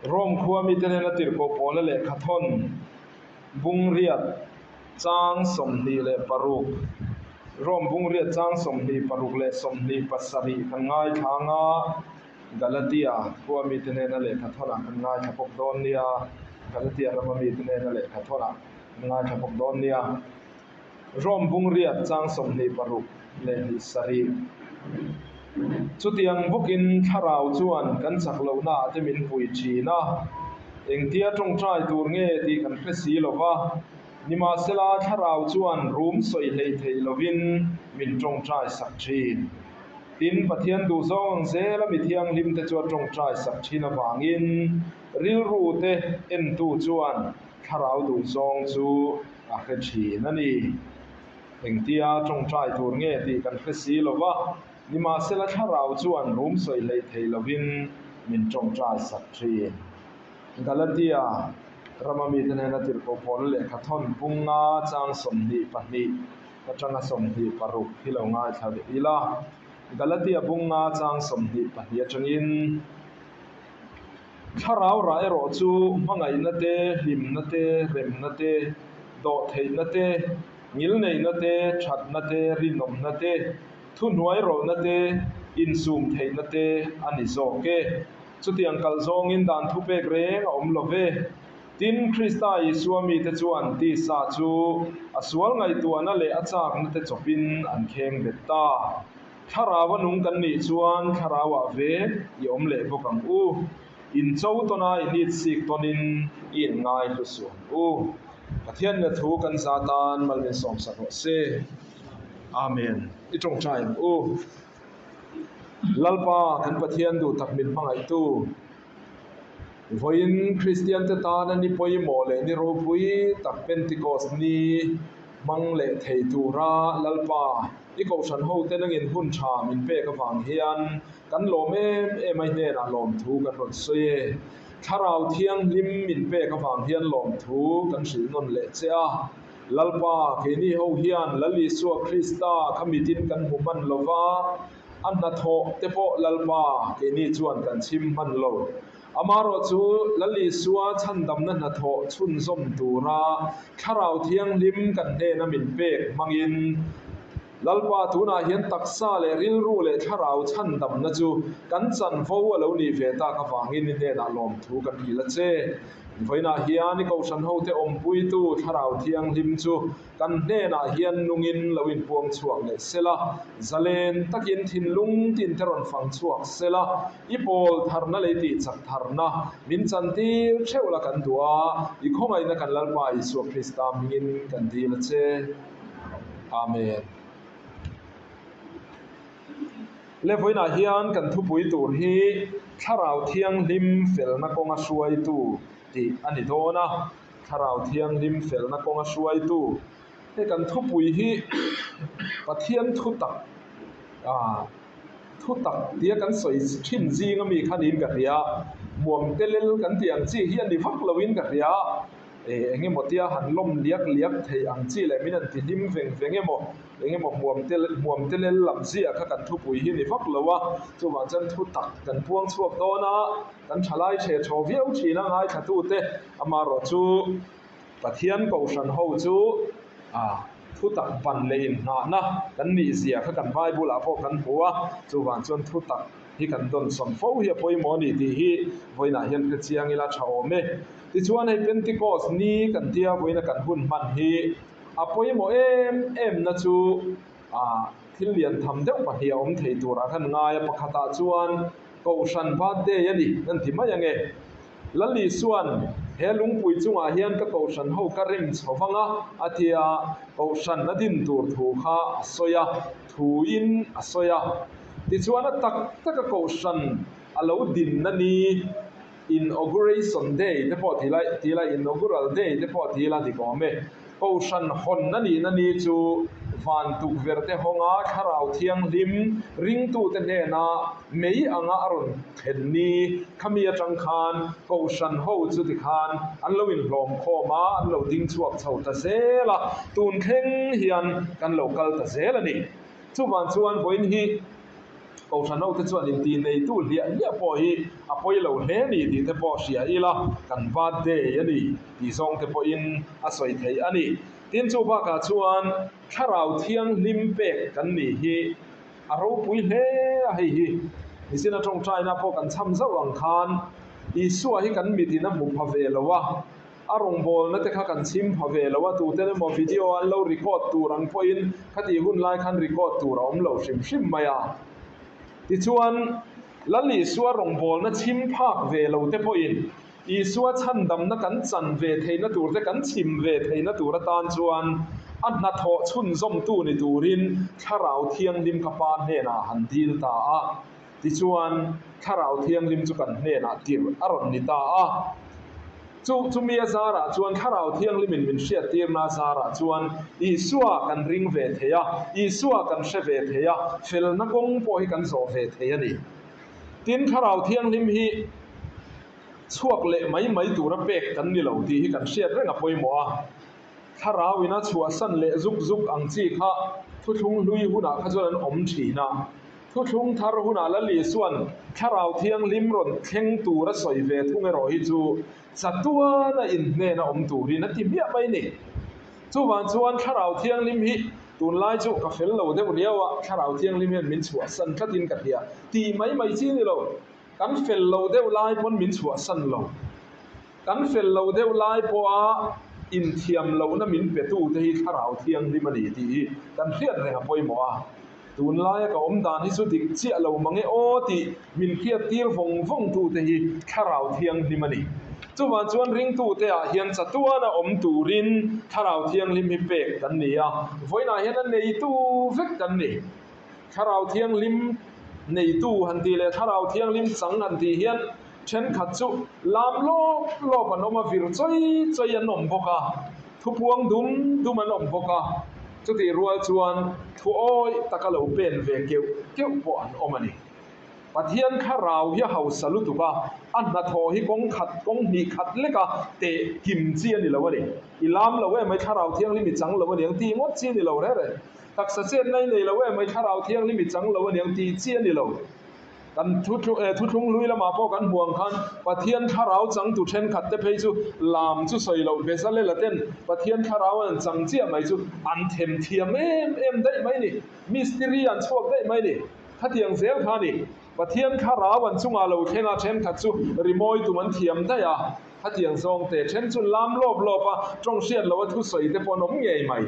Rome khua mite hnena tirhkoh pawla lehkha thawn bungriat chang 26 Rome bungriat chang 26 leh 27 kan ngaithla ang a, Galatia khua mite hnena lehkha thawnah kan ngaithla bawk dawn nia, Galatia rama mite hnena lehkha thawnah kan ngaithla bawk dawn nia. Rome bungriat chang 26 leh 27. Chutiang bawkin thlarau chuan kan chak lohnaah te min pui thin a, engtia tawngtai tur nge tih kan hre si lo va, nimahsela thlarau chuan rum sawi hleih theih lovin min tawngtai sak thin. Tin, Pathian duhzawng ang zela mi thianghlim te chu a tawngtai sak thin avangin rilru te entu chuan thlarau duhzawng chu a hre thin a ni. Engtia tawngtai tur nge tih kan hre si lo va, nimahsela thlarau chuan rum sawi hleih thei lovin min tawngtai sak thin. Galatia rama mite hnena tirhkoh pawl lehkha thawn punga chang 22 atanga 26 hi lo ngaithla leh ila. Galatia bunga chang 22 atangin Thlarau rah erawh chu hmangaihna te, hlimna te, remna te, dawhtheihna te, ngilneihna te, thatna te, rinawmna te, thuhnuai rawlhna te, insum theihna te a ni zawk e. Chutiang kal zawngin dan thupek reng a awm lo ve. Tin, Krista Isua mite chuan tisa chu a sual ngaihtuahna leh a chakna te chawpin an kheng bet ta. Thlarau a nung kan nih chuan thlarauah ve i awm leh bawk ang u. In cho tawn a, i nit sik tawnin i inngai hlu suh ang u. Pathian na thu kan za tan mal min sawmsak rawh se. Amen. I tawngtai ang u. Lalpa kan Pathian duh tak min hmangaihtu. Vawiin Kristian te tana ni pawimawh leh ni ropui tak Pentecost ni hmang leh thei tura Lalpa i kohhran ho te nangin hun tha min pek avang hian kan lawm em em a i hnenah lawmthu kan rawn sawi e. Thlarau Thianghlim min pek avang hian lawmthu kan hrilh nawn leh che a. Lalpa, keini ho hian Lal Isua Krista kha mitin kan hmu hman lova, A hnathawh te pawh Lalpa keini chuan kan chhim hman lo. Amaherawh chu Lal Isua chhandamna hnathawh chhunzawm tura Thlarau Thianghlim kan hnena min pek hmangin Lalpa tunah hian taksa leh rilru leh thlarau chhandamna chu kan chanvo a lo nih ve tak avangin i hnenah lawmthu kan hrilh a che. Vawiinah hian i kohhran hote awmpuitu Thlarau Thianghlim chu Kan hnenah hian nungin lo inpuang chhuak leh sela, zalen takin thinlung tin te rawn fang chhuak sela, i pawl tharna lei tih chak tharna min chantir theuh la kan duh a, i khawngaihna kan Lalpa Isua Krista hmingin kan dil a che. Amen. Le vawiinah hian kan thupui tur hi Thlarau Thianghlim felna kawnga hruaitu tih a ni dawn a. Thlarau Thianghlim felna kawnga hruaitu he kan thupui hi Pathian thu tak ah thu tak tia kan sawi thin zing ami kha niin ka hria muam te lel kan tih ang chi hi a ni vak loin ka hria eh eng emaw tia han lawm liak liak theih ang chi leh min han ti hlim veng veng emaw eng emaw hmuam te hmuam te lel lam ziah kha kan thupui hi ni vak lo a chuvang chuan thu tak kan puang chhuak dawn a. Kan thalai chhe thaw viau thin a ngaithlatute amaherawh chu Pathian kohhran ho chu ah thu tak ban leh inhnahna kan nih zia kha kan Bible ah pawh kan hmu a, chuvang chuan thu tak hi kan dawnsawn fo hi a pawimawh a ni tih hi vawiinah hian hre chiang ila tha awm e. Tichuan hei Pentecost ni kan tia vawiina kan hun hman hi a pawimawh em em na chu ah thil lian tham deuh pahnih a awm thei turah khan ngai a, pakhatah chuan Kohhran birthday a ni an ti mai ange. Lali chuan he lungpui chungah hian ka kohhran ho ka rem chho vang a, a ti a, kohhran a din tur thu kha a sawi a, thuin a sawi a. Tichuan a tak taka kohhran a lo dinna ni Inauguration Day te pawh ti lai ti la Inaugural Day te pawh ti la dik awm e. Kohhran hawn a nihna ni chu van tukverh te hawnga Thlarau Thianghlim ringtute hnena mei anga a rawn thlen ni khami atang khan Kohhran ho chu tikhan an lo inhlawm khawm a, an lo ding chhuak chho ta zel a, tun thleng hian kan lo kal ta zel a ni. Chuvang chuan vawiin hi. Kohhran hote chuan inti neitu hliah hliah pawh hi a pawi lo hle ni tih te pawh hria ila kan birthday a ni tih zawng te pawhin a sawi theih a ni. Tin chu bakah chuan Thlarau Thianghlim pek kan nih hi a ropui hle a, hei hi Nisina tawngtaina pawh kan chham zauh ang khan Isua hi kan mitin a hmu pha ve lo a, A rawngbawlna te kha kan chhim pha ve lo a, tuten emaw video an lo record tur ang pawhin khatih hun lai khan record tur a awm lo hrim hrim mai a. Tichuan, Lal Isua rawngbawlna chhim phak ve lo te pawhin Isua chhandamna kan chan ve theihna tur te kan chhim ve theihna tur atan chuan a hnathawh chhunzawmtu ni turin Thlarau Thianghlim ka Pa hnenah a han dil ta a. Tichuan, Thlarau Thianghlim chu kan hnenah tirh a rawn ni ta a. Chu chumi a zarah chuan Thlarau Thianghlimin min hriattirna a zarah chuan Isua kan ring ve thei a, Isua kan hre ve thei a, felna kawng pawh hi kan zawh ve thei a ni. Tin, Thlarau Thianghlim hi chhuak leh mai mai tura pek kan ni lo tih hi kan hriat reng a pawimawh a. Thlarau ina chhuahsan leh zuk zuk ang chi kha thuthlung hlui hunah kha chuan an awm thin a. Thuthlung thar hunah Lal Isua'n Thlarau Thianghlim rawn thleng tur a sawi ve thung erawh hi chu chatuana inhnena awm turin a ti hmiah mai ni. Chuvang chuan Thlarau Thianghlim hi tunlai chu ka fel lo deuh riau a, Thlarau Thianghlim hian min chhuahsan tlatin ka hria tih mai mai chi ni lo. Kan fel lo deuh lai pawn min chhuahsan lo. Kan fel lo deuh lai pawha inthiam lohna min petute hi Thlarau Thianghlim a ni tih hi kan hriat reng a pawimawh a. Tunlaia ka awm dan hi chu dik chiah lo mang e aw tih min hriattir vawng vawngtute hi Thlarau Thianghlim a ni. Chuvang chuan ringtute ah hian chatuana awm turin Thlarau Thianghlim hi pek kan ni a, vawiinah hian a neitu vek kan ni. Thlarau Thianghlim neitu han tih leh Thlarau Thianghlim chang han tih hian Thenkhat chu lam lawp lawp an awm a, vir chawi chawi an awm bawk a, thupuang dum dum an awm bawk a, chutih rual chuan thu awih taka lo pen ve keuh keuh pawh an awm a ni. Pathian thlarau hi a hausa lutuk a, a hnathawh hi kawng khat, kawng hnih khat leka teh kim chi a ni lo a ni. I lam lo em mai, thlarau thianghlim i chang lo a niang tih ngawt chi a ni lo reng reng. Taksa chetna i nei lo em mai, thlarau thianghlim i chang lo a niang tih chi a ni lo. Kan thuthlung hlui lamah pawh kan hmu ang khan Pathian thlarau changtu thenkhat te phei chu lam chu sawi loh Bezalela ten Pathian thlarau an chang chiah mai chu an them thiam em em daih mai ni. Mistiri an chhuak daih mai ni. Khatiang zel kha a ni. Pathian thlarau an chungah lo thleng a thenkhat chu rimawi tum an thiam daih a. Khatiang zawng te then chu lam lawp lawp a tawng hriat loh a thusawi te pawh an awm ngei mai.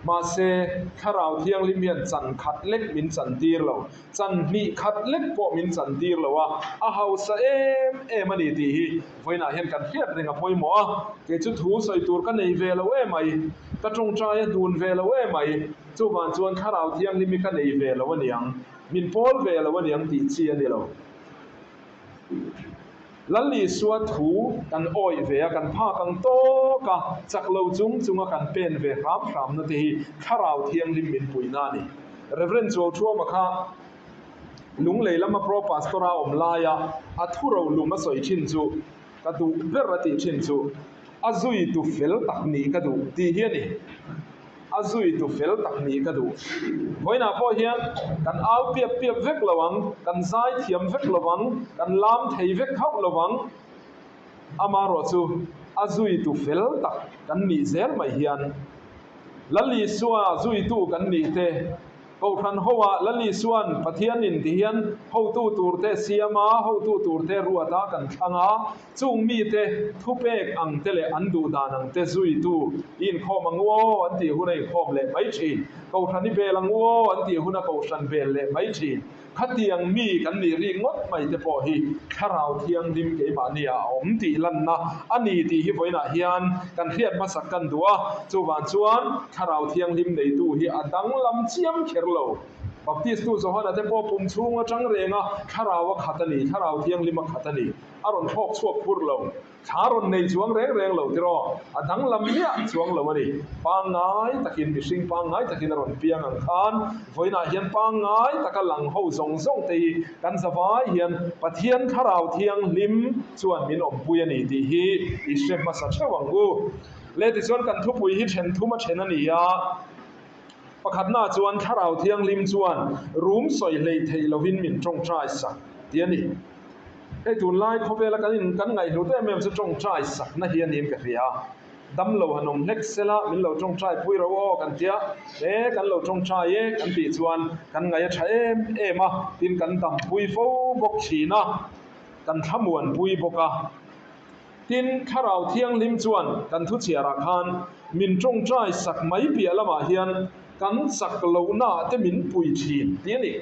Mahse, Thlarau Thianghlim hian chan khat lek min chan tir lo. Chan hnih khat lek pawh min chan tir lo a, a hausa em em a ni tih hi vawiinah hian kan hriat reng a pawimawh a. Kei chu thu sawi tur ka nei ve lo em mai, ka tawngtai a hnun ve lo em mai, chuvang chuan Thlarau Thianghlim hi ka nei ve lo a niang, min pawl ve lo a niang tih chi a ni lo. Lal Isua thu kan awih ve a, kan phak ang tawk a, chak lo chung chunga kan pen ve hram hramna te hi Thlarau Thianghlim min puihna a ni. Rev. Chuauthuama kha Lunglei lama Pro Pastor a awm laia a thu rolum a sawi thin chu ka duh ber a tih thin chu a zuitu fel tak nih ka duh tih hi a ni. A zuitu fel tak nih ka duh. Vawiinah pawh hian kan au piap piap vek lo ang, kan zai thiam vek lo ang, kan lam thei vek hauh lo ang. Amaherawh chu a zuitu fel tak kan nih zel mai hian Lal Isua zuitu kan nih te, Kohhran hoah Lal Isua'n Pathianin ti hian hotu turte siam a, hotu turte ruat a kan thlang a, chung mite thupek ang te leh an duh dan ang te zuitu i inkhawm ang u aw an tih hun a inkhawm leh mai thin. Kohhran i bel ang u aw an tih hun a kohhran bel leh mai thin. Khatiang mi kan nih rik ngawt mai te pawh hi Thlarau Thianghlim keimahni ah a awm tih lanna a ni tih hi vawiinah hian kan hriat hmasak kan duh a, chuvang chuan Thlarau Thianghlim neitu hi a danglam chiam kher lo. Baptistu Johana te pawh pum chhung atang reng a Thlarau a khat a ni, Thlarau Thianghlim a khat a ni, a rawn thlawk chhuak phur lo. Thla rawn nei chuang reng reng lo tiraw? A danglam miah chuang lo a ni. Pangngai takin, mihring pangngai takin a rawn piang ang khan, vawiinah hian pangngai taka lang ho zawng zawng te hi kan zavai hian Pathian Thlarau Thianghlim chuan min awmpui a ni tih hi i hre hmasa theuh ang u. Le tichuan kan thupui hi then thum a then a ni a. Pakhatna chuan Thlarau Thianghlim chuan rum sawi hleih theih lovin min tawngtai sak tih a ni. Hei tunlai khawvela kan in kan ngaihhlut em em chu tawngtai sakna hi a niin ka hria. Dam lo han awm hlek sela min lo tawngtai pui ro aw kan tia, e kan lo tawngtai e kan tih chuan kan ngaih a tha em em a, tin kan dampui fo bawk thin a, kan thlamuanpui bawk a. Tin, Thlarau Thianghlim chuan kan thuchhiarah khan min tawngtai sak mai piah lamah hian kan chak lohnaah te min pui thin tih a ni.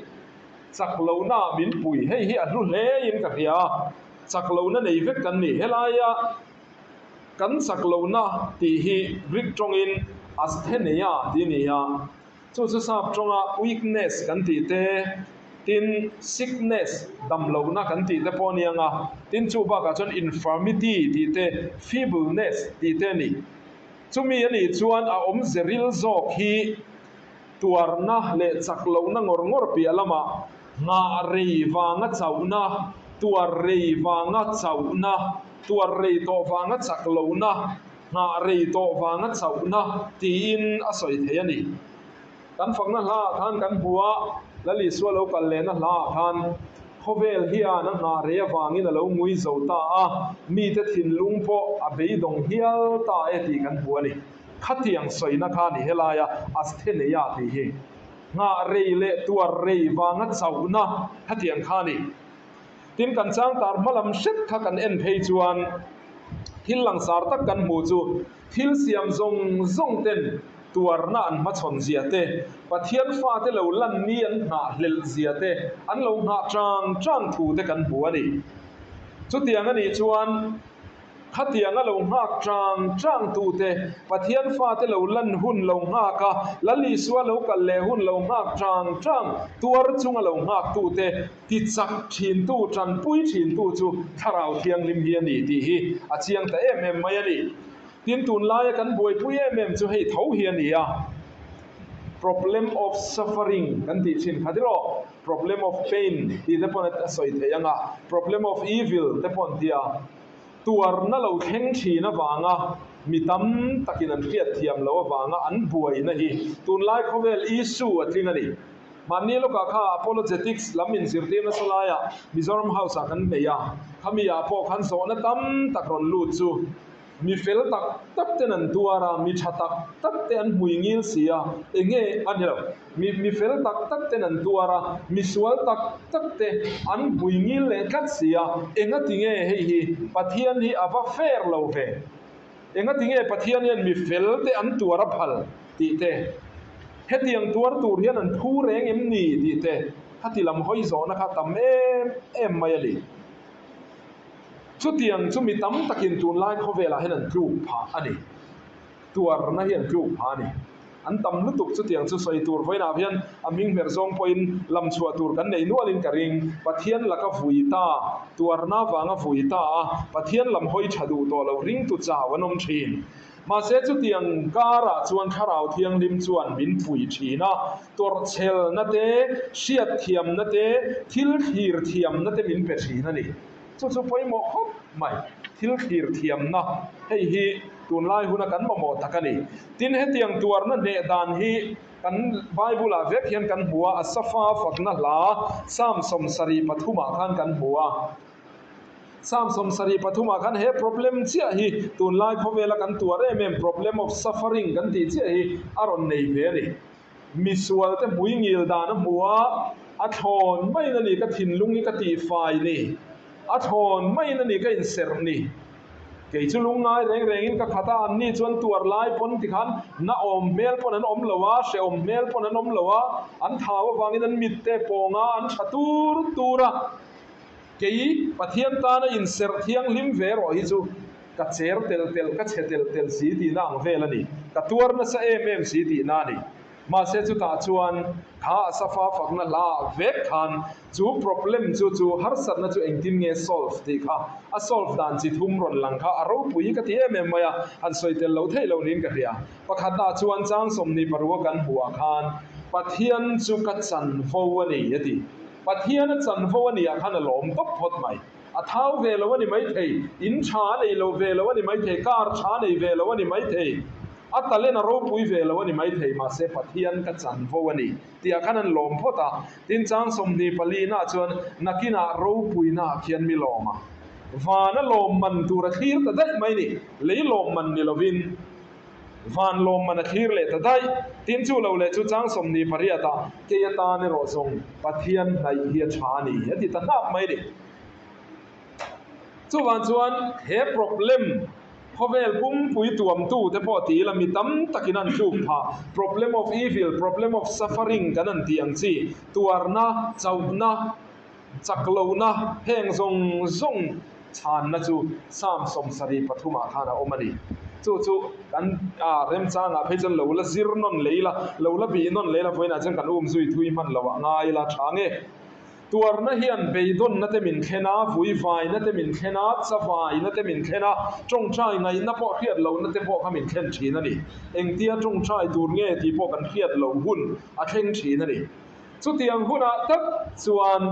Chak lohnaah min pui, hei hi a hlu hlein ka hria a, chak lohna nei vek kan ni. Helaia kan chak lohna tih hi Greek tawngin astheneia tih a ni a. Chu chu sap tawnga weakness kan tih te, tin sickness, damlohna kan tih te pawh a ni ang a, tin chu bakah chuan infirmity tih te, feebleness tih te a ni. Chumi a nih chuan a awmze ril zawk hi tuarna leh chaklohna ngawr ngawr piah lamah nghah rei vanga chauhna, tuar rei vanga chauhna, tuar rei tawh vanga chaklohna, Nghah rei tawh vanga chauhna tiin a sawi thei a ni. Kan fakna hlaah khan kan hmu a, Lal Isua lo kal lehna hlaah khan khawvel hian a nghah rei avangin a lo ngui zo ta a, mite thinlung pawh a beidawng hial ta e tih kan hmu a ni. Khatiang sawina kha a ni helaia Astheneia tih hi. Nghah rei leh tuar rei vanga chauhna khatiang kha a ni. Tin, kan chang tar hma lam hret kha kan en phei chuan thil langsar tak kan hmuh chu thil siam zawng zawng ten tuarna an hmachhawn zia te, Pathian fate lo lan ni an nghah hlelh zia te, an lo nghah chang chang thu te kan hmu a ni. Chutiang a nih chuan Khatiang a lo nghak chang chang tute, Pathian fate lo lan hun lo nghak a, Lal Isua lo kal leh hun lo nghak chang chang, tuar chunga lo nghak tute, ti chak thintu, tanpui thintu chu Thlarau Thianghlim hi a ni tih hi a chiang ta em em mai a ni. Tin, tunlaia kan buaipui em em chu hei tho hi a ni a, Problem of suffering kan tih thin kha tiraw? Problem of pain tih te pawn a sawi theih ang a, problem of evil te pawh an ti a. Tuarna lo thleng thin avanga mi tam takin an hriat thiam loh avanga an buaina hi tunlai khawvel issue a tling a ni. Mahni lawkah kha apologetics lam inzirtir nasa laiah Mizoram House ah kan nei a, khami ah pawh khan zawhna tam tak rawn lut chu Mi fel tak tak ten an tuar a, mi tha tak tak te an hmui ngil si a, eng nge a ni lo. Mi mi fel tak tak ten an tuar a, mi sual tak tak te an hmui ngil leh tlat si a, engati nge hei hi Pathian hi a va fair lo ve? Engati nge Pathian hian mi fel te an tuar a phal tih te, hetiang tuar tur hian an phu reng em ni tih te, khati lam hawi zawhna kha tam em em mai a ni. Chutiang chu mi tam takin tunlai khawvelah hian an tluk phah a ni. Tuarna hi an tluk phah a ni. An tam lutuk chutiang chu sawi tur vawiinah hian a hming hmer zawng pawhin lam chhuah tur kan nei nualin ka ring. Pathian laka vui ta, tuarna vanga vui ta a, Pathian lam hawi tha duh tawh lo ringtu chau an awm thin. Mahse chutiang karah chuan Thlarau Thianghlim chuan min pui thin a, tawrhchhelna te, hriatthiamna te, thil thlir thiamna te min pe thin a ni. Chu chu pawimawh khawp mai, thil thlir thiamna hei hi tunlai huna kan mamawh tak a ni. Tin, hetiang tuarna hneh dan hi kan Bible-ah vek hian kan hmu a, Asafa fakna hla Psalm 73 ah khan kan hmu a. Psalm 73 ah khan he problem chiah hi tunlai khawvela kan tuar em em problem of suffering kan tih chiah hi a rawn nei ve a ni. Misual te hmui ngil dan a hmu a, a thlawn maiin a ni ka thinlung hi ka tihfai ni, a thlawn maiin a ni ka inserh ni. Kei chu lungngai reng rengin ka khat a, anni chuan tuar lai pawn tikhan na awm hmel pawn an awm lo a, hrehawm hmel pawn an awm lo a, an thau avangin an mit te pawng a, an tha tur tur a. Kei Pathian tana inserh thianghlim ve erawh hi chu ka cher telh telh, ka chhe telh telh si tihna ang vel a ni. Ka tuar nasa em em si tihna a ni. Mahse chutah chuan kha a safa fakna hla ah vek khan chu problem chu chu harsatna chu engtin nge solve tih kha a solve dan chi thum rawn lang kha a ropui ka ti em em mai a, han sawi tel lo theih lo niin ka hria. Pakhatah chuan chang 26 a kan hmuh ah khan Pathian chu ka chanvo a ni a ti. Pathian a chanvo a nih ah khan a lawm tawp phawt mai. A thau ve lo a ni maithei, in tha a nei lo ve lo a ni maithei, car tha a nei ve lo a ni maithei. A talent a ropui ve lo a ni maithei, mahse Pathian ka chanvo a ni tih ah khan an lawm phawt a. Tin, chang 24 naah chuan nakinah ropuina ah khian mi lawm a, vana lawm man tur a thlir ta daih mai ni, lei lawm man ni lovin van lawm man a thlir leh ta daih. Tin, chu lo leh chu chang 28 ah kei atan erawh zawng Pathian hnaih hi a tha a ni a ti ta hnap mai ni. Chuvang chuan he problem khawvel pumpui tuamtu te pawh ti ila mi tam takin an tluk phah, problem of evil, problem of suffering kan han tih ang chi, tuarna, chauhna, chaklohna heng zawng zawng chhanna chu Psalm 73 ah khan a awm a ni. Chu chu kan remchangah phei chuan lo la zir nawn leh ila, lo la bih nawn leh ila vawiinah chuan kan umzui thui hman loh ah ngai ila tha nge. Tuarna hian beidawnna te min thlen a, vuivaina te min thlen a, chavaina te min thlen a, tawngtai ngaihna pawh hriat lohna te pawh kha min thlen thin a ni. Engtia tawngtai tur nge tih pawh kan hriat loh hun a thleng thin a ni. Chutiang hunah tak chuan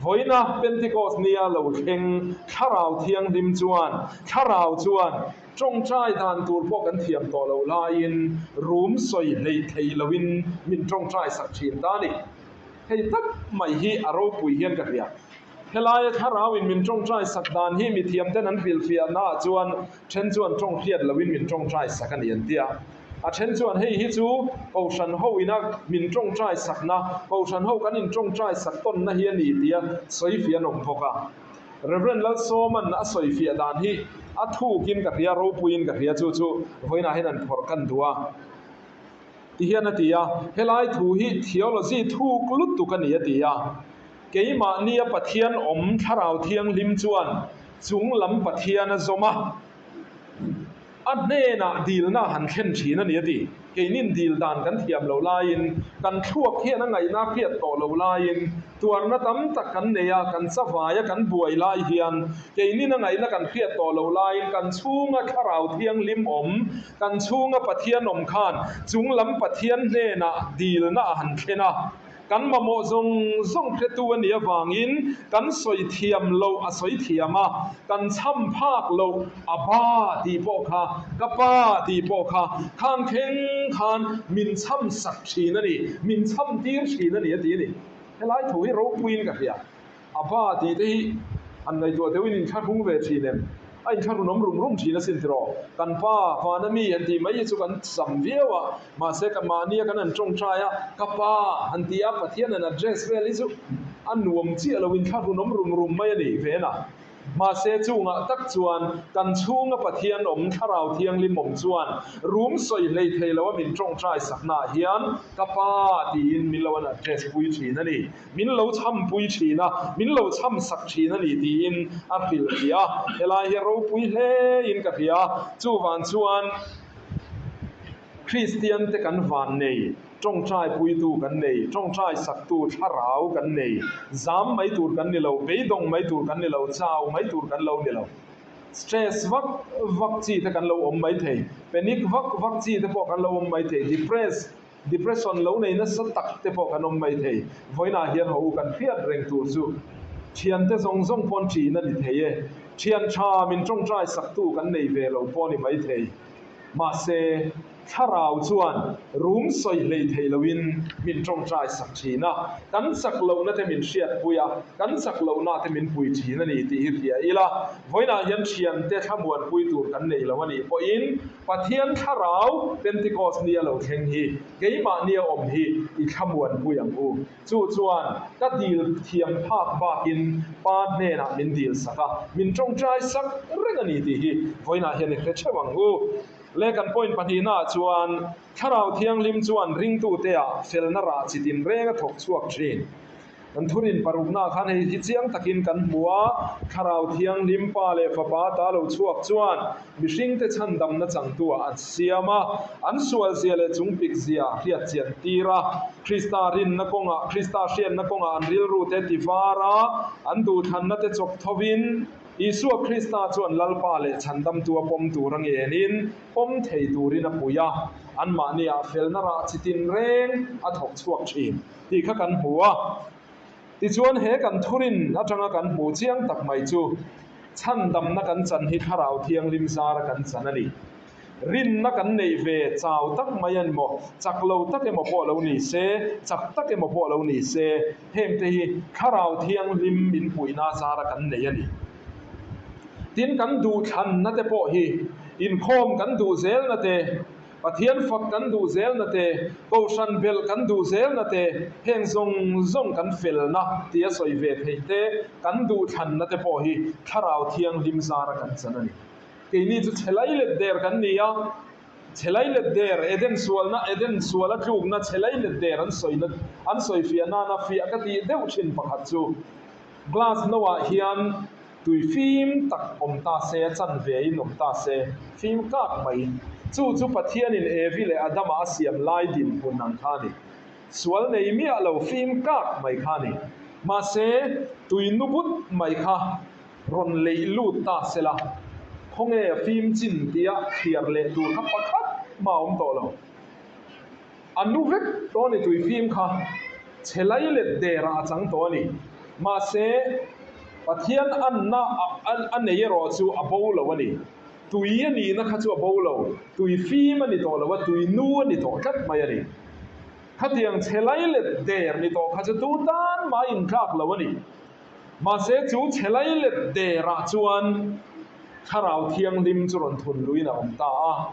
vawiina Pentecost nia lo thleng Thlarau Thianghlim chuan Thlarau chuan tawngtai dan tur pawh kan thiam tawh loh laiin rum sawi hleih thei loin min tawngtai sak thin ta a ni. Hei tak mai hi a ropui hian ka hria. Helaia thlarauin min tawngtai sak dan hi mithiamten an hrilhfiahna ah chuan then chuan tawng hriat loin min tawngtai sak a ni an ti a. A then chuan hei hi chu Kohhran ho ina min tawngtai sakna, Kohhran ho kan intawngtai sak tawnna hi a ni tia sawifiah an awm bawk a. Rev. Lalsawman a sawifiah dan hi a thukin ka hria, ropuiin ka hria chu chu vawiinah hian an phawrh kan duh a. Ti hian a ti a, helai thu hi theology thuk lutuk a ni a ti a. Keimahnia Pathian awm Thlarau Thianghlim chuan chung lam Pathian a zawm a, a hnenah dilna a han thlen thin a ni a ti. Keinin dil dan kan thiam loh laiin, kan thluak hian a ngaihna a hriat tawh loh laiin, tuarna tam tak kan nei a, kan chavaia kan buai lai hian, keinin a ngaihna kan hriat tawh loh laiin kan chhunga Thlarau Thianghlim awm Kan chhunga Pathian awm khan chung lam Pathian hnenah dilna a han thlen a, kan mamawh zawng zawng hretu a nih avangin kan sawi thiam loh a sawi thiam a, kan chham phak loh a ba tih pawh kha, ka pa tih pawh kha khang thleng khan min chham sak thin a ni, min chham tir thin a ni a ti a ni. Helai thu hi ropuiin ka hria. A pa tih te hi han ngaihtuah deuhin inthlahrung ve thin em? A inthlahrun awm rum rum thin asin tiraw? Kan pa vana mi han tih mai hi chu kan sam viau a, mahse ka mahnia kan han tawngtai a, ka pa han ti a, Pathian han address vel hi chu a nuam chiah lo, inthlahrun awm rum rum mai a ni ven a. Mahse chungah tak chuan kan chhunga Pathian awm Thlarau Thianghlim awm chuan rum sawi hlei thei lo a min tawngtai saknaah hian ka pa tiin min lo an address pui thin a ni. Min lo chhampui thin a, min lo chhamsak thin a ni tiin a hrilh hria a, helai hi a ropui hle in ka hria a, chuvang chuan Kristian te kan van nei, tawngtai puitu kan nei, tawngtai saktu thlarau kan nei, zam mai tur kan ni lo, beidawng mai tur kan ni lo, chau mai tur kan lo ni lo. Stress vak vak chi te kan lo awm mai thei, panic vak vak chi te pawh kan lo awm mai thei, depress Depression lo nei nasa tak te pawh kan awm mai thei. Vawiinah hian haw u kan hriat reng tur chu thiante zawng zawng pawn ṭin a ni thei e. Thian ṭha min ṭawngṭai saktu kan nei ve lo pawh a ni mai thei. Mahse, thlarau chuan rum sawi hlei thei loin min ṭawngṭai sak ṭhin a, kan chak lohna te min hriatpui a, kan chak lohna te min pui ṭhin a ni tih hi hria ila. Vawiinah hian thiante thlamuanpui tur kan nei lo a nih pawhin Pathian thlarau Pentecost nia lo thleng hi keimahnia awm hi i thlamuanpui ang u. Chu chuan ka dil thiam phak bakin Pa hnenah min dil sak a, min tawngtai sak reng a ni tih hi vawiinah hian i hre theuh ang u. Le kan point pahnihnaah chuan Thlarau Thianghlim chuan ringtuteah felna rah chi tinreng a thawk chhuak thin. Kan thurin paruknaah khan hei hi chiang takin kan hmu a, Thlarau Thianghlim Pa leh Fapa ta lo chhuak chuan mihringte chhandamna changtuah an siam a, an sualzia leh chungpikzia hriat chian tir a, Krista rinna kawngah, Krista hriatna kawngah an rilrute tivar a, an duhthlanna te chawp thovin, Isua Krista chuan Lalpa leh chhandamtua pawm tur a ngenin pawm thei turin a pui a, anmahniah felna rah chi tinreng a thawk chhuak thin. Tih kha kan hmu a. Tichuan he kan thurin atanga kan hmuh chiang tak mai chu chhandamna kan chan hi Thlarau Thianghlim zara kan chan a ni. Rinna kan neih ve chau tak mai a ni maw? Chak lo tak emaw pawh lo ni se, chak tak emaw pawh lo ni se, hengte hi Thlarau Thianghlim min puihna zara kan nei a ni. Tin, kan duhthlanna te pawh hi inkhawm kan duh zelna te, Pathian fak kan duh zelna te, Kohhran belh kan duh zelna te, heng zawng zawng kan felna tia sawi ve theih te, kan duhthlanna te pawh hi Thlarau Thianghlim zara kan chan a ni. Keini chu chhe lai let der kan ni a, chhe lai let der, Eden sualna, Eden suala tlukna chhe lai let der an sawina, an sawi fiah nana fiah ka tih deuh thin pakhat chu, Glass no ah hian tui fim tak awm ta se, a chanve in awm ta se, fim kak mai. Chu chu Pathianin Evi leh Adama a siam lai dinhmun ang kha a ni. Sual nei miah lo fim kak mai kha a ni. Mahse, tui nu but mai kha rawn leih lut ta se la, khawnge a fim chin tia thliar leh tur kha pakhat mah a awm tawh lo. A nu vek tawh a ni tui fim kha chhe lai let derah a chang tawh a ni. Mahse, Pathian anna a nei erawh chu a bo lo a ni. Tui a nihna kha chu a bo lo, tui fim a ni tawh lo a, tui nu a ni tawh tlat mai a ni. Khatiang chhe lai let der ni tawh kha chu tu tan mah intlak lo a ni. Mahse, chu chhe lai let derah chuan Thlarau Thianghlim chu rawn thun luin a awm ta a.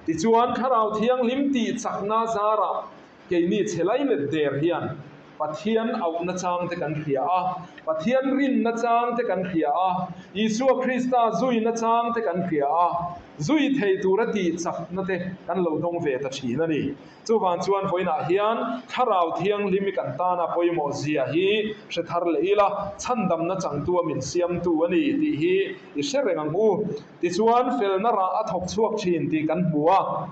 Tichuan, Thlarau Thianghlim tih chakna zarah keini chhe lai let der hian Pathian auhna chang te kan hria a, Pathian rinna chang te kan hria a, Isua Krista zuina chang te kan hria a, zui thei tura tih chakna te kan lo dawng ve ta thin a ni. Chuvang chuan vawiinah hian Thlarau Thianghlim i kan tana pawimawh zia hi hre thar leh ila, chhandamna changtua min siamtu a ni tih hi i hre reng ang u. Tichuan, felna rah a thawk chhuak thin tih kan hmu a.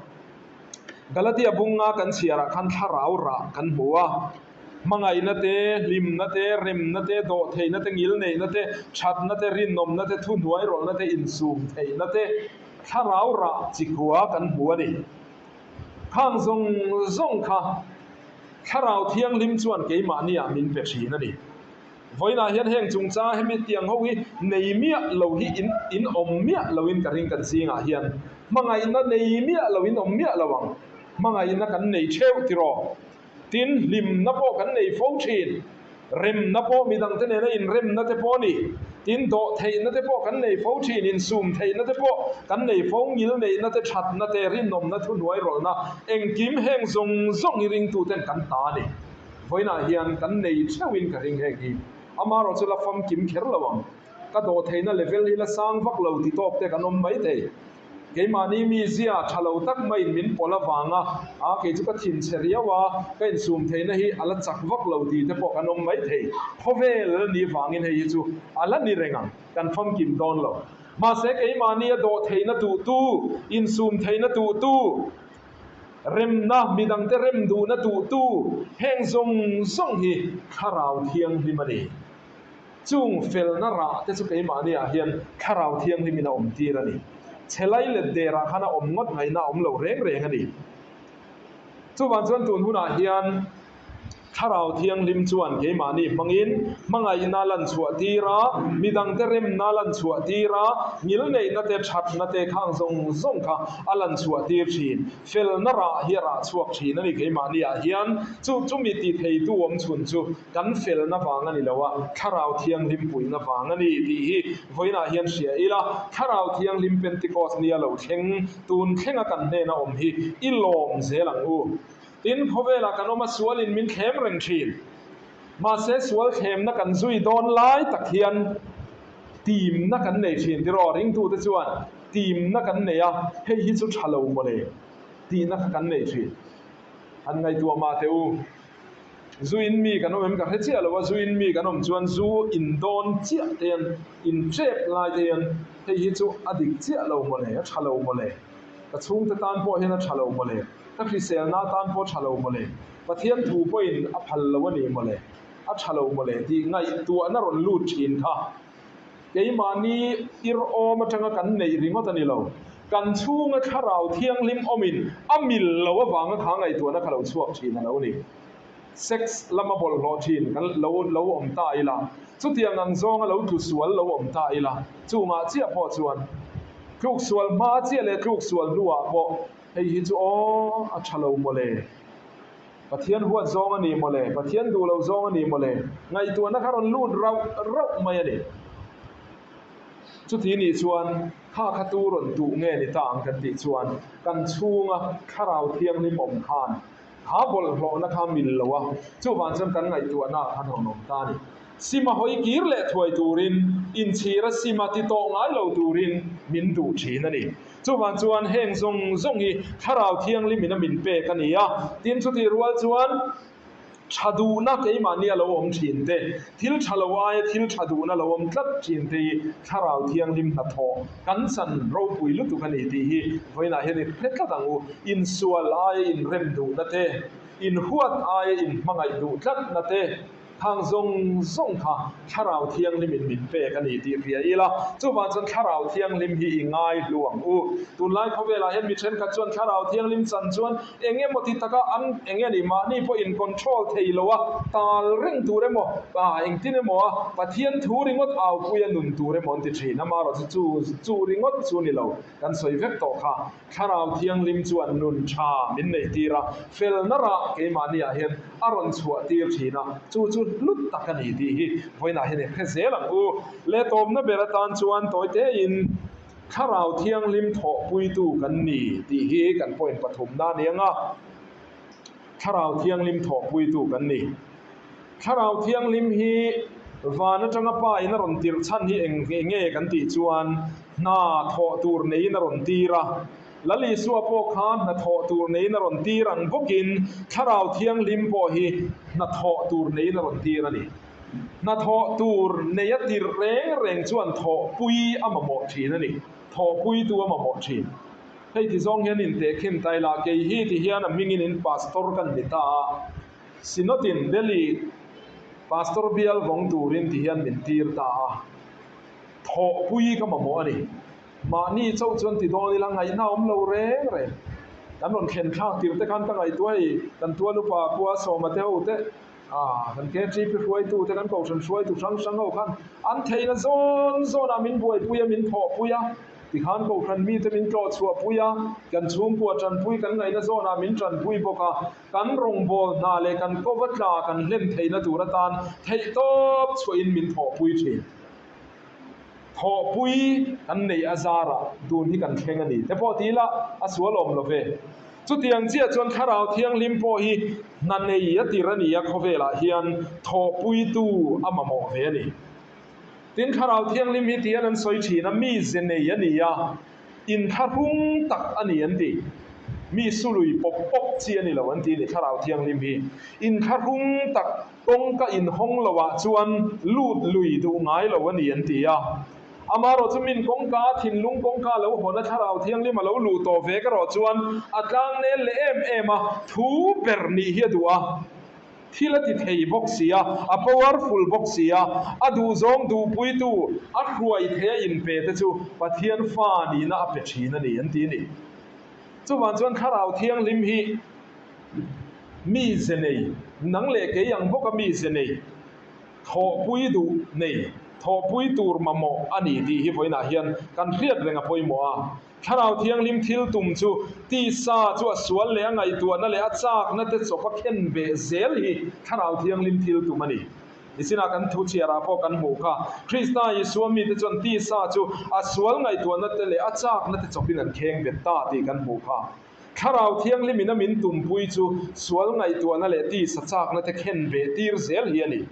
Galatia bunga kan chhiarah khan thlarau rah kan hmu a. Hmangaihna te, hlimna te, remna te, dawhtheihna te, ngilneihna te, thatna te, rinawmna te, thuhnuairawlhna te, insumtheihna te, thlarau rah chikhua kan hmu a ni. Khang zawng zawng kha Thlarau Thianghlim chuan keimahniah min pe thin a ni. Vawiinah hian heng chungchang hemi tiang ho hi nei miah lo hi in in awm miah loin ka ring kan zingah hian hmangaihna nei miah lo in awm miah lo ang. Hmangaihna kan nei theuh tiraw? Tin, hlimna pawh kan nei fo thin. Remna pawh midangte nena inremna te pawh a ni. Tin, dawhtheihna te pawh kan nei fo thin, insum theihna te pawh kan nei fo, ngilneihna te, thatna te, rinawmna, thuhnuairawlhna, engkim heng zawng zawng hi ringtuten kan ta a ni. Vawiinah hian kan nei theuhin ka ring heng hi. Amaherawh chu la famkim kher lo ang. Ka dawhtheihna level hi la sang vak lo ti tawk te kan awm mai thei. Keimahni mizia tha lo tak maiin min pawlh avanga a kei chu ka thinchhe riau a, ka insum theihna hi a la chak vak lo tih te pawh kan awm mai thei. Khawvel a nih vangin hei hi chu a la ni reng ang, kan famkim dawn lo. Mahse keimahni a dawh theihna tuhtu, insum theihna tuhtu, remna, midangte rem duhna tuhtu, heng zawng zawng hi Thlarau Thianghlim a ni. Chung felna rah te chu keimahniah hian Thlarau Thianghlimin a awm tir a ni. Chhe lai let derah khan a awm ngawt ngaihna a awm lo reng reng a ni. Chuvang chuan tun hunah hian Thlarau Thianghlim chuan keimahni hmangin hmangaihna lan chhuah tir a, midangte remna lan chhuah tir a, ngilneihna te, thatna te khang zawng zawng kha a lan chhuah tir thin. Felna rah hi a rah chhuak thin a ni keimahniah hian. Chu chumi ti theitu awm chhun chu Kan felna vang a ni lo a, Thlarau Thianghlim puihna vang a ni tih hi vawiinah hian hria ila, Thlarau Thianghlim Pentecost nia lo thleng, tun thlenga kan hnena awm hi i lawm zel ang u. Tin, khawvelah kan awm a, sualin min thlem reng thin. Mahse, sual thlemna kan zui dawn lai tak hian timna kan nei thin tiraw? Ringtute chuan timna kan nei a, hei hi chu tha lo mawle tihna kha kan nei thin. Han ngaihtuah mah teh u. Zu in mi kan awm em ka hre chiah lo a, zu in mi kan awm chuan zu in dawn chiah te hian, in tep lai te hian hei hi chu a dik chiah lo mawle, a tha lo mawle, ka chhungte tan pawh hian a tha lo mawle, ka hriselna tan pawh a tha lo mawle, Pathian thu pawhin a phal lo a ni mawle, a tha lo mawle tih ngaihtuahna rawn lut thin kha. Keimahni ir awm atanga kan neih ringawt a ni lo. Kan chhunga thlarau thianghlim awmin a mil lo avanga kha ngaihtuahna kha lo chhuak thin a lo ni. Sex lama bawlhhlawh thin kan lo lo awm ta ila, chutiang ang zawnga lo tlu sual lo awm ta ila, chungah chiah pawh chuan. Tluksual hma chiah leh tluksual hnuah pawh hei hi chu aw a tha lo mawle. Pathian huat zawng a ni mawle, Pathian duh lo zawng a ni mawle. Ngaihtuahna kha rawn lut rauh rauh mai a ni. Chuti nih chuan kha kha tu rawn tuh nge ni ta ang kan tih chuan kan chhunga Thlarau Thianghlim awm khan kha bawlhhlawhna kha mil lo a, chuvang chuan kan ngaihtuahna khan rawn awm ta a ni. Sima hawi kir leh thuai turin, inchhira sima ti tawh ngai lo turin min duh thin a ni. Chuvang chuan heng zawng zawng hi Thlarau Thianghlimin a min pek a ni a, tin chutih rual chuan tha duhna keimahni a lo awm thin te, thil tha lo aia thil tha duhna lo awm tlat thin te hi Thlarau Thianghlim hnathawh kan chan ropui lutuk a ni tih hi vawiinah hian i hre tlat ang u. Insual aia inrem duhna te, inhuat aia inhmangaih duh tlatna te, Khang zawng zawng kha Thlarau Thianghlimin min pek a ni tih hria ila, chuvang chuan Thlarau Thianghlim hi i ngai hlu ang u. Tunlai khawvelah hian mi thenkhat chuan Thlarau Thianghlim chan chuan eng emaw ti taka an eng nge ni mahni pawh in control thei lo a, tal reng tur emaw, ah engtin emaw a Pathian thu ringawt aupuia nun tur emaw an ti thin. Amaherawhchu chu chu ringawt chu ni lo, kan sawi vek tawh kha. Thlarau Thianghlim chuan nun tha min neih tir a, felna rah keimahniah hian a rawn chhuah tir thin a, chu chu hlut tak a ni tih hi vawiinah hian i hre zel ang u. Leh tawpna ber atan chuan tawi tein Thlarau Thianghlim thawhpuitu kan ni tih hi kan point pathumna a ni ang a, Thlarau Thianghlim thawhpuitu kan ni. Thlarau Thianghlim hi van atanga Pa in a rawn tirh chhan hi eng nge kan tih chuan hna thawh tur neiin a rawn tir a. Lal Isua pawh kha hna thawh tur neiin a rawn tir ang bawkin Thlarau Thianghlim pawh hi hna thawh tur neiin a rawn tir a ni. Hna thawh tur nei a tirh reng reng chuan thawhpui a mamawh thin a ni. Thawhpuitu a mamawh thin. Hei ti zawng hian intehkhin ta ila kei hi ti hian a hmingin in pastor kan ni ta a. Synod-in Delhi Pastor bial vawng turin ti hian min tir ta a, thawhpui ka mamawh a ni. Mahni chauh chuan ti dawn ila ngaihna awm lo reng reng. Kan rawn thlen thlak tir te khan ka ngaihtuah hei, kan tual upa Pua Sawma te ho te, ah kan KTP hruaitu te, kan kohhran hruaitu hrang hrang ho khan an theihna zawn zawnah min buaipui a, min thawhpui a. Tikhan kohhran mite min tlawh chhuahpui a, kan chhungkua tanpui kan ngaihna zawnah min tanpui bawk a. Kan rawngbâwl hna leh kan kova tla kan hlen theihna tur atan theihtawp chhuahin min thawhpui thin. Thawhpui kan neih a zarah tun hi kan thleng a ni te pawh ti ila a sual awm lo ve. Chutiang chiah chuan Thlarau Thianghlim pawh hi hna nei a tir a ni a, khawvelah hian thawhpuitu a mamawh ve a ni. Tin, Thlarau Thianghlim hi tihian an sawi thin a, mi ze nei a ni a, inthlahrung tak a ni an ti. Mi sului pawp pawp chi a ni lo an ti a ni Thlarau Thianghlim hi. Inthlahrung tak kawngka inhawng loah chuan lut lui duh ngai lo a ni an ti a. Amaherawh chu min kawngka, thinlung kawngka lo hawn a Thlarau Thianghlim a lo luh tawh ve ka rawh chuan a tlangnel leh em em a, thu ber nih hi a duh a. Thil a ti thei bawk si a, a powerful bawk si a, a duhzawng duhpuitu, a hruai thei a inpe te chu Pathian fa nihna a pe thin a ni an ti a ni. Chuvang chuan Thlarau Thianghlim hi mi ze nei, nang leh kei ang bawka mi ze nei, thawhpui duh nei, thawhpui tur mamawh a ni tih hi vawiinah hian kan hriat reng a pawimawh a. Thlarau Thianghlim thil tum chu tisa chu a sual leh a ngaihtuahna leh a chakna te chawp a khen beh zel hi Thlarau Thianghlim thil tum a ni. Nisinah kan thu chhiarah pawh kan hmuh kha, Krista Isua mite chuan tisa chu a sual ngaihtuahna te leh a chakna te chawpin an kheng bet ta tih kan hmuh kha. Thlarau Thianghlimin a min tumpui chu sual ngaihtuahna leh tisa chakna te khen beh tir zel hi a ni.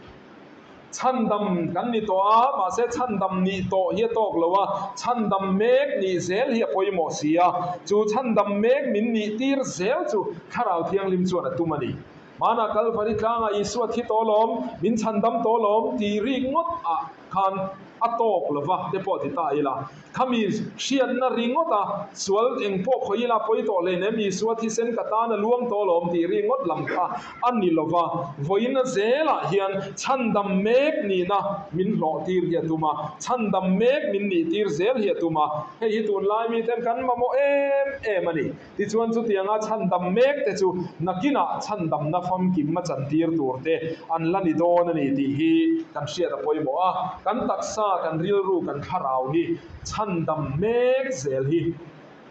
Chhandam kan ni tawh a, mahse chhandam nih tawh hi a tawk lo a, chhandam mek nih zel hi a pawimawh si a, chu chhandam mek min nih tir zel chu Thlarau Thianghlim chuan a tum a ni. Hmanah Kalvari tlangah Isua thi tawh lawm, min chhandam tawh lawm tih rik ngawt ah khan a tawk lo va te pawh ti ta ila. Khami hriatna ringawt a, sual eng pawh khawi ila pawi tawh hle nem Isua thisen ka tan a luang tawh lawm tih ringawt lam kha a ni lo va, vawiina zelah hian chhandam mek nihna min hlawh tir hi a tum a, chhandam mek min nih tir zel hi a tum a, hei hi tunlai miten kan mamawh em em a ni. Tichuan chutianga chhandam mek te chu nakinah chhandamna famkim a chantir tur te an la ni dawn a ni tih hi kan hriat a pawimawh a. Kan taksa taksa, kan rilru, kan thlarau hi chhandam mek zel hi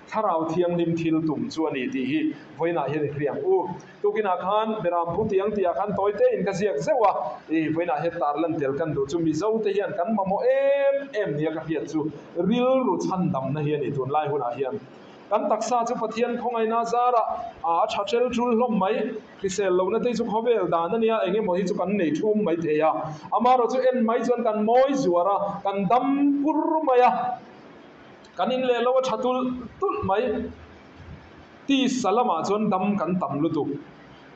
Thlarau Thianghlim thil tum chu a ni tih hi vawiinah hian i hria ang u. Tukinah khan Beram Pu Tiang tihah khan tawi tein ka ziak zeuh a, i vawiinah hian tarlan tel kan duh chu Mizote hian kan mamawh em em nia ka hriat chu rilru chhandamna hi a ni tunlai hunah hian. Kan taksa chu Pathian khawngaihna zarah a tha tel tul hlawm mai. Hrisel lohna te chu khawvel dan a nia, eng emaw hi chu kan nei thum mai thei a. Amaherawh chu en mai chuan kan mawi zuar a, kan dam pur mai a, kan in leh lo a tha tulh tulh mai. Tisa lamah chuan dam kan tam lutuk.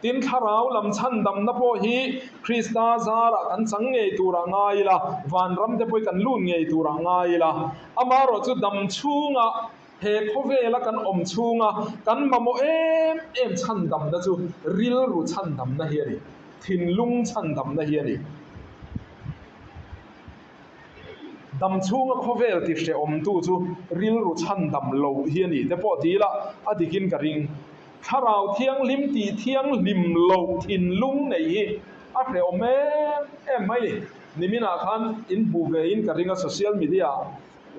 Tin, thlarau lam chhandamna pawh hi Krista zarah kan chang ngei turah ngai ila, vanram te pawh hi kan lut ngei turah ngai ila. Amaherawh chu dam chhungah He khawvela kan awm chhunga kan mamawh em em chhandamna chu rilru chhandamna hi a ni, thinlung chhandamna hi a ni. Dam chhunga khawvel ti hrehawmtu chu rilru chhandam loh hi a ni te pawh ti ila a dikin ka ring. Thlarau thianghlim tih thianghlim loh thinlung nei hi a hrehawm em em mai ni. Niminah khan inhmuh vein ka ring a social media ah.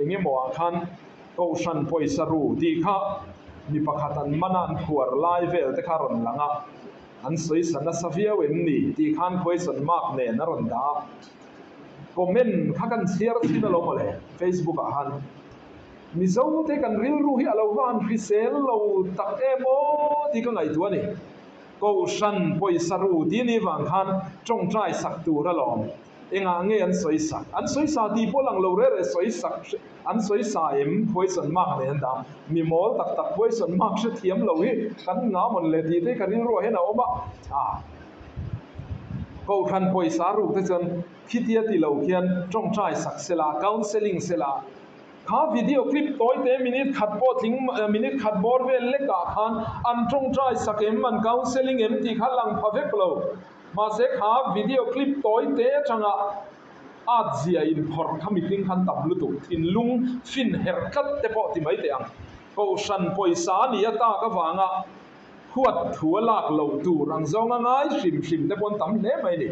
Eng emaw ah khan Kohhran pawisa ru tih kha mi pakhat an man a, an phuar lai vel te kha a rawn lang a, an sawisa nasa viau em ni tih khan question mark nen a rawn dah a. Comment kha kan chhiar thin alawm mawle Facebook ah khan. Mizo te kan rilru hi a lo va han hrisel lo tak em aw tih ka ngaihtuah a ni. Kohhran pawisa ru tih ni vang khan tawngtai sak tur alawm. Engah nge an sawi sak? An sawi sa tih pawh lang lo reh reh sawi sak an sawi sa em? Question mark nen an dah. Mi mawl tak tak question mark hrethiam lo hi kan ngam awn le tih te ka rilruah hian a awm a. Ah. Kohhran pawisa ruk te chuan khitia ti lo khian tawngtai sak sela, counselling sela. Kha video clip tawi te minute khat pawh tling minute khat bawr vel lekah khan an tawngtai sak em, an counselling em tih kha lang pha vek lo. Mahse kha video clip tawi te atanga at zia inphawrh kha mihring khan tam lutuk, thinlung fin herh tlat te pawh ti mai teh ang. Kohhran pawisa a nih a tak avanga huat thu a lak loh tur ang zawnga ngai hrim hrim te pawh an tam hle mai a ni.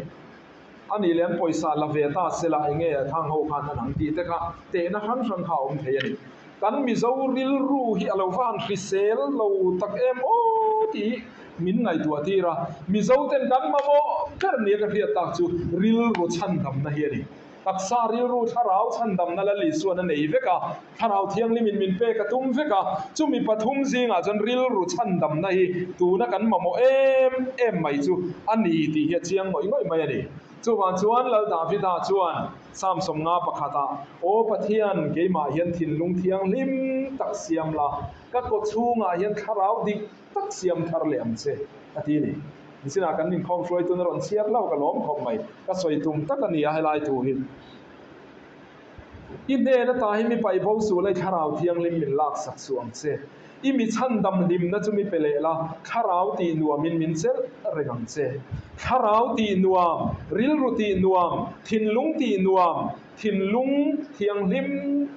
A nih leh an pawisa la ve ta se la enge a thang ho khan an ang tih te kha tehna hrang hrang kha a awm thei a ni. Kan Mizo rilru hi a lo va han hrisel lo tak em aw tih min ngaihtuah tir a, Mizo ten kan mamawh ber nia ka hriat tak chu rilru chhandamna hi a ni. Taksa rilru thlarau chhandamna Lal Isuan a nei vek a, Thlarau Thianghlimin min pek a tum vek a, chumi pathum zingah chuan rilru chhandamna hi tuna kan mamawh em em mai chu a ni tih hi a chiang ngawih ngawih mai a ni. Chuvang chuan Lal Davida chuan Psalm 51 ah, Aw Pathian, keimah hian thinlung thianghlim tak siam la, ka kaw chhungah hian thlarau dik tak siam thar leh ang che, a ti a ni. Nichinah kan inkhawm hruaitun a rawn chhiat lo, ka lawm khawp mai. Ka sawi tum tak a ni a helai thu hi. I hnen ata hi mi paih bo suh la, i thlarau thianghlim min laksak suh ang che. I mi chhandam hlimna chu mi pe leh la, thlarau tih nuamin min chelh reng ang che. Thlarau tih nuam, rilru tih nuam, thinlung tih nuam, thinlung thianghlim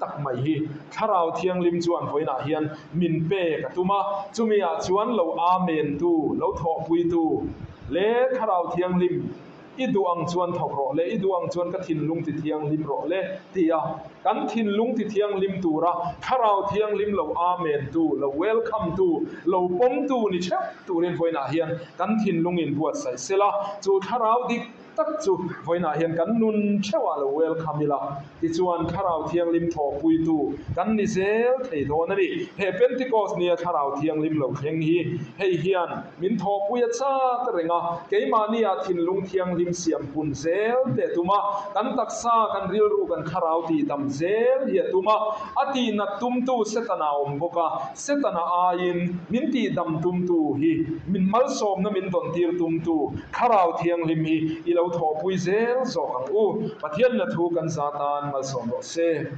tak mai hi Thlarau Thianghlim chuan vawiinah hian min pek a tum a, chumi ah chuan lo Amen tu, lo thawhpuitu leh Thlarau Thianghlim I duh ang chuan thawk rawh le, i duh ang chuan ka thinlung ti thianghlim rawh le, ti a, kan thinlung ti thianghlim tura Thlarau Thianghlim lo Amen tu, lo welcome tu, lo pawm tu ni theuh turin vawiinah hian kan thinlung in buatsaih sela, chu Thlarau dik tak chu vawiinah hian kan nun theuhah lo welcome ila, tichuan Thlarau Thianghlim thawhpuitu kan ni zel thei dawn a ni. He Pentecost nia Thlarau Thianghlim lo thleng hi hei hian Min thawhpui a chak reng a, keimahnia thinlung thianghlim siam pun zel te a tum a, kan taksa, kan rilru, kan thlarau tih dam zel hi a tum a, a tihnat tumtu Setana a awm bawk a, Setana aiin min tihdam tumtu hi, min malsawmna min dawntir tumtu Thlarau Thianghlim hi i lo thawhpui zel zawk ang u. Pathianna thu kan za tan malsawm rawh se.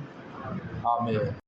Amen.